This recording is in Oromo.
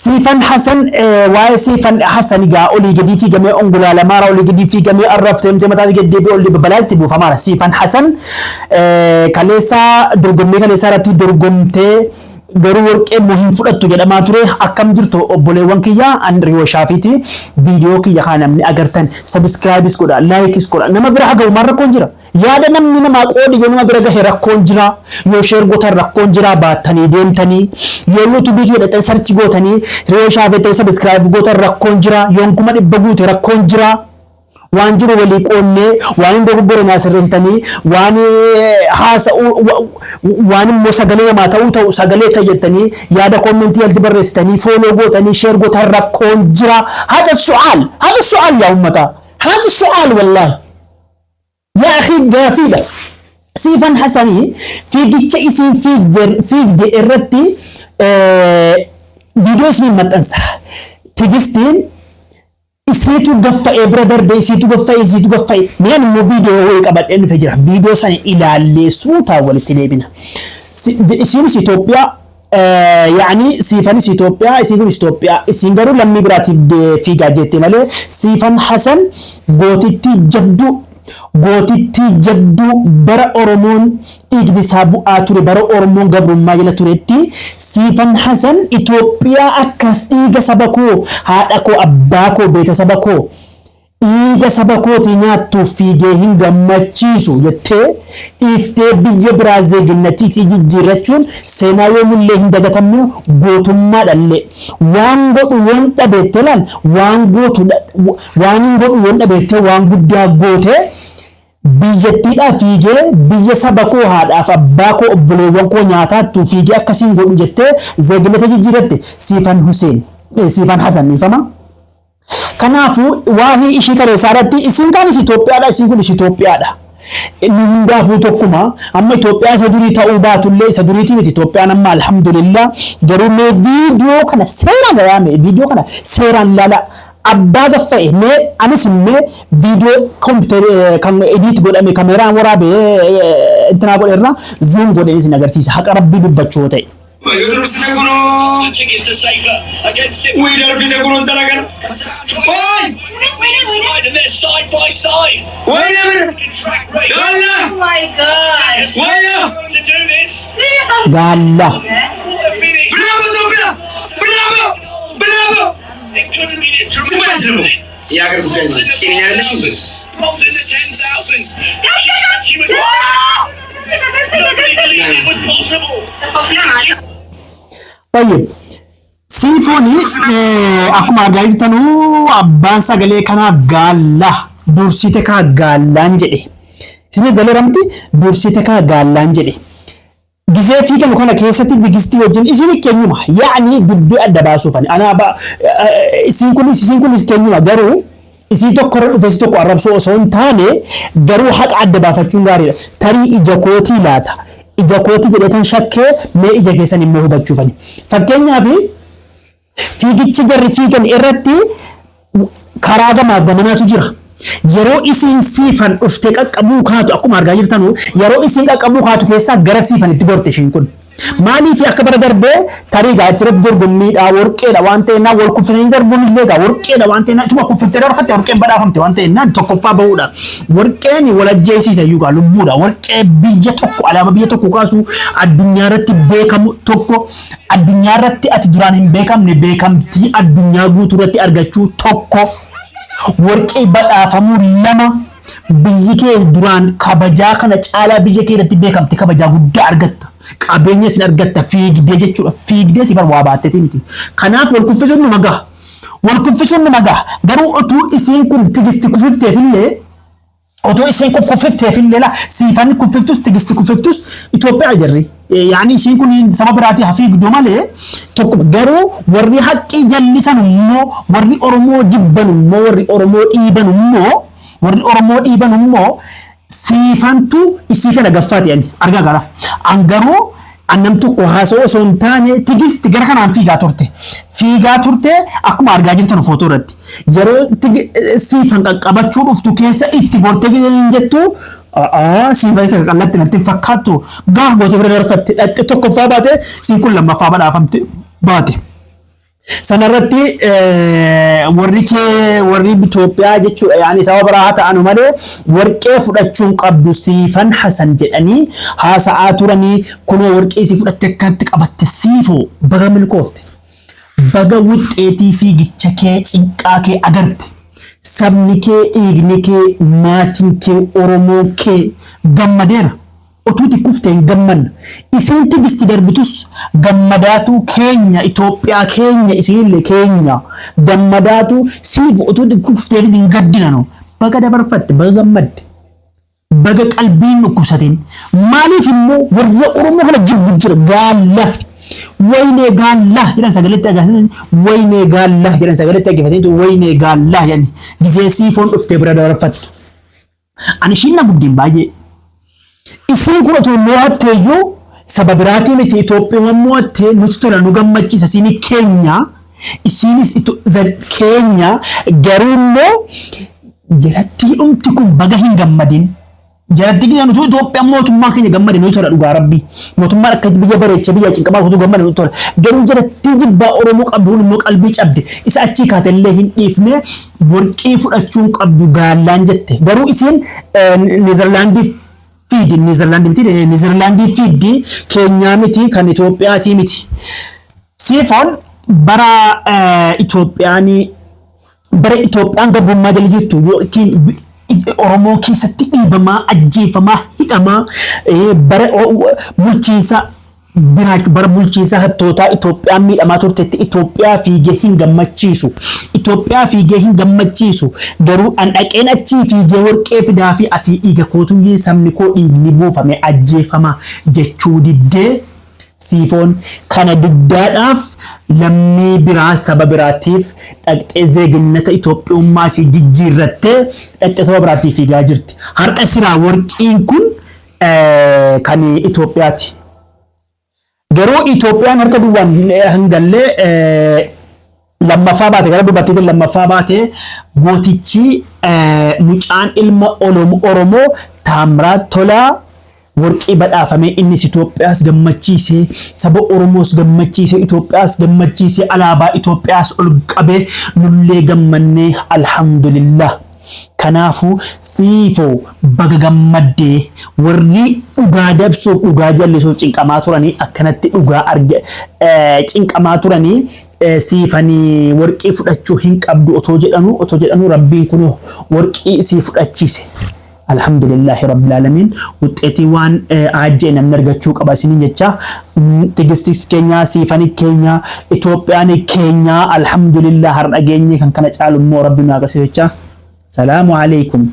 Siifan Hasan, waa'ee Siifan Hasan egaa olii gadii fiigamee ongolaalamaara, olii gadii fiigamee arrafteemtee mataa gad deebi'ee olii balaatti buufamaara. Siifan Hasan kaleessaa dorgommii kaleessaa irratti dorgomtee garuu warqee immoo hin fudhattu jedhamaa ture. Akkam jirtu obboleewwan kiyya? An Riyoo Shaafiiti. Viidiyoo kiyya kana namni agartan subscribe-is godha, like-is godha. Nama bira haga'u maal rakkoon jira? Yaada namni namaa qoodi yoo nama bira gahe rakkoon jira. Yoo share gootan rakkoon jira baattanii deemtanii. Yoo YouTube kiyya dhaqxanii search gootanii Riyoo Shaafii subscribe gootan rakkoon jira. Yoon 100,000 guute rakkoon jira. Waan jiru walii qoonnee, waan hin dogoggore naa sirreessitanii, waan haasa'uu, waan immoo sagalee namaa ta'uu ta'u sagalee ta'e jettanii yaada comment jalatti barreessitanii, follow gootanii, share gootan rakkoon jira. هذا سؤال، هذا سؤال يا ummata، هذا سؤال والله يا أخي gaafiidha. Siifan Hasanii fiigicha isiin fiigde irratti viidiyoo isiniin maxxansa. Tigistiin isiitu gaffa'ee bira darbe, isiitu gaffa'e, isiitu gaffa'e. Mi'aan immoo viidiyoo wayii qabadhee dhufe jira. Viidiyoo sana ilaallee suutaan walitti deebina. Isiinis Itoophiyaa, yaani Siifanis Itoophiyaa, isiin kun Itoophiyaa, isiin garuu lammii biraatiif fiigaa jette malee Siifan Hasan gootittii jabduu, gootittii jabduu bara Oromoon dhiigni isaa bu'aa ture, bara Oromoon gabrummaa jala turetti Siifan Hasan Itoophiyaa akkas dhiiga saba koo, haadha koo, abbaa koo, beeta saba koo, dhiiga saba kootii nyaattuuf fiigee hin gammachiisu jettee dhiiftee biyya biraa zeeginnatiisii jijjiirrachuun seenaa yoomillee hin dagatamne, gootummaadhallee. Waan godhu yoon dhabeette laal, waan gootu, waan hin godhu yoon dhabeette, waan guddaa gootee biyyattiidhaa fiigee biyya saba koo, haadhaaf abbaa koo, obboleewwan koo nyaataattu fiigee akkasiin godhu jettee zeeginnata jijjiirratte Siifan Huseen, Siifan Hasan, dhiifama. Kanaafuu waa'ee ishii kaleessaa irratti isiin kaanis Itoophiyaadha, isiin kunis Itoophiyaadha. Inni hundaafuu tokkuma. Amma Itoophiyaa isa durii ta'uu baatullee, isa duriitii miti Itoophiyaan amma, alhamdulillah. Garuu mee viidiyoo kana seeraan yaame, viidiyoo kana seeraan ilaalaa. Abbaa gaffa'e mee anis mee viidiyoo kompiitara kan edit godhame, kameeraan waraabee intinaa godhe irraa zoom godhee isin agarsiisa, haqa rabbii dubbachuu ta'e. Yoo dursite kunoo. Wii darbite kunoo dalagan. Oi! Wayya bira. Gaalla! Oh my God. Wayya! Gaalla. Bravo Itoophiyaa! Bravo! Bravo! ዝም ደግሞ የሀገር ጉዳይ ነው። ጤነኛ አይደለሽ እንዴ? طيب siifooni akkuma argaa jirtanuu abbaan sagalee kanaa gaalla dursite kaa gaallaan jedhe. Isiniif galeeramti, dursite kaa gaallaan jedhe. Gizee fiigan kana keessatti digistii wajjin isin keenyuma, yaa'ni dubbii adda baasuufani. Anaa isiin kunis keenyuma, garuu isii tokko irra dhufe isii tokko arrabsuu osoo hin taane, garuu haqa adda baafachuun gaariidha. Tarii ija kootii laata? Ija kootii jedheetan shakkee, mee ija keessan immoo hubachuufani. Fakkeenyaaf fiigicha jarri fiigan irratti karaa gamaaf gamanaatu jira. Yeroo isiin Siifan dhuftee qaqqabuu kaatu, akkuma argaa jirtanu, yeroo isiin qaqqabuu kaatu keessaa gara Siifan itti gorte ishiin kun. Maaliif akka bara darbee tarii gaa achirratti dorgommiidha, warqeedha waan ta'eef, wal kuffisanii darbuun illee gaa warqeedha waan ta'eef, ituma kuffiftee darbatte warqeen badhaafamte waan ta'eef tokkoffaa bahuudha. Warqeen wal ajjeesiisa iyyuu gaa lubbuudha. Warqee biyya tokko, alaabaa biyya tokko kaasu, addunyaa irratti beekamu tokko, addunyaa irratti ati duraan hin beekamne beekamtii addunyaa guutuu irratti argachuu tokko, warqee badhaafamuu lama, biyyi kee duraan kabajaa kana caalaa biyya kee irratti beekamte kabajaa guddaa argatta. Qabeenya isin argatta fiigdee jechuudha. Fiigdeeti bar, waa baatteeti miti. Kanaaf wal kuffisuun numa gaha. Wal kuffisuun numa gaha. Garuu otuu isiin kun Tigisti kuffifteef illee, otoo isiin kun kuffifteef illee, la Siifan kuffiftus Tigisti kuffiftus Itoophiyaa jirri. Yaani isiin kun saba biraatii hafiigduu malee tokkuma. Garuu warri haqqii jallisan immoo, warri Oromoo jibban immoo, warri Oromoo dhiiban immoo, warri Oromoo dhiiban immoo Siifantu isii kana gaffaati ani argaa gara. An garuu an nam tokko haasa'u osoo hin taane, Tigisti gara kanaan fiigaa turte. Fiigaa turte akkuma argaa jirtan footoo irratti. Yeroo Siifan qaqqabachuu dhuftu keessa itti gortee hin jettu, Siifan isa qaqallatti natti hin fakkaattu, gaaf gootee bira darfatte, dhaqxe, tokkoffaa baate, siin kun lammaffaa badhaafamte baate. Sanarratti warri kee warri Itoophiyaa jechuudha yaani saba biraa haa ta'anu malee warqee fudhachuun qabdu Siifan Hasan jedhanii haasa'aa turanii kunoo warqee isii fudhatte akkanatti qabatte siifoo baga milkoofte. Baga wuxxeetii fiigicha kee cinqaa kee agarte. Sabni kee dhiigni kee maatiin kee Oromoon kee gammadeera. Otuuti kufte hin gammanna. Isiin Tigisti darbitus gammadaatu keenya Itoophiyaa keenya isiinille keenya gammadaatu siif otuuti kufteefis hin gaddinanu. Baga dabarfatte baga gammadde. Baga qalbii hin dhukkubsatin. Maaliif immoo warra Oromoo kana jibbu jira gaalla. Waynee gaalla jedhan sagaletti agarsiisan waynee gaalla jedhan sagaletti dhaggeeffataniitu waynee gaalla jedhan gizee siifoon dhuftee bira dabarfattu. Ani ishiin na gubdiin baay'ee. Isiin kun otoo mo'atte iyyuu saba biraatii miti Itoophiyaan mo'atte nuti tola nu gammachiisa isiin keenya isiinis keenya garuu immoo jalattii dhumti kun baga hin gammadin. Jalattii keenya nuti Itoophiyaan mootummaa keenya gammade nuti tola dhugaa rabbii. Mootummaan akka biyya bareechee biyya cinqamaa utuu gammade nuti tola. Garuu jalattii jibbaa Oromoo qabdu kun immoo qalbii cabde isa achii kaatellee hin dhiifne Warqii fudhachuun qabdu gaallaan jette. Garuu isiin Neezerlaandii fiidi Neezerlaandii miti Neezerlaandii fiiddi keenyaa miti kan Itoophiyaatii miti. Siifoon bara Itoophiyaan bara Itoophiyaan gabrummaa jala jirtu yookiin Oromoo keessatti dhiibamaa, ajjeefamaa, hidhamaa bara bulchiinsa biraach bara bulchiinsa hattootaa Itoophiyaan miidhamaa turtetti Itoophiyaa fiigee hin gammachiisu. Itoophiyaa fiigee hin gammachiisu. Garuu an dhaqeen achii fiigee warqee fidaa fi asii dhiiga kootuyyee sabni koo dhiigni buufame ajjeefama jechuu diddee Siifoon kana diddaadhaaf lammii biraa saba biraatiif dhaqxee zeeginnata Itoophiyummaa isii jijjiirrattee dhaqxee saba biraatiif fiigaa jirti. Har'a silaa warqiin kun kan Itoophiyaati. Garuu Itoophiyaan harka duwwaan hin galle lammaffaa baate gara dubartiitiin lammaffaa baate gootichi mucaan ilma Oromoo Taamiraat Tolaa warqii badhaafamee innis Itoophiyaas gammachiise saba Oromoos gammachiise Itoophiyaas gammachiise alaabaa Itoophiyaas ol qabee nullee gammannee alhamdulillah. Kanaafuu Siifoo baga gammaddee warri dhugaa dabsuuf dhugaa jallisuuf cinqamaa turanii akkanatti dhugaa arga cinqamaa turanii siifanii warqii fudhachuu hin qabdu otoo jedhanuu otoo jedhanuu rabbiin kunoo warqii isii fudhachiise. Alhamdulillahi Rabbil Aalamiin wuxxeetii waan aajjee namni argachuu qaba isiniin jecha Tigistis keenya siifani keenya Itoophiyaan keenya alhamdulillah har'a geenye kan kana caalu immoo rabbi nu haa agarsiisu jecha salaamu alaikum.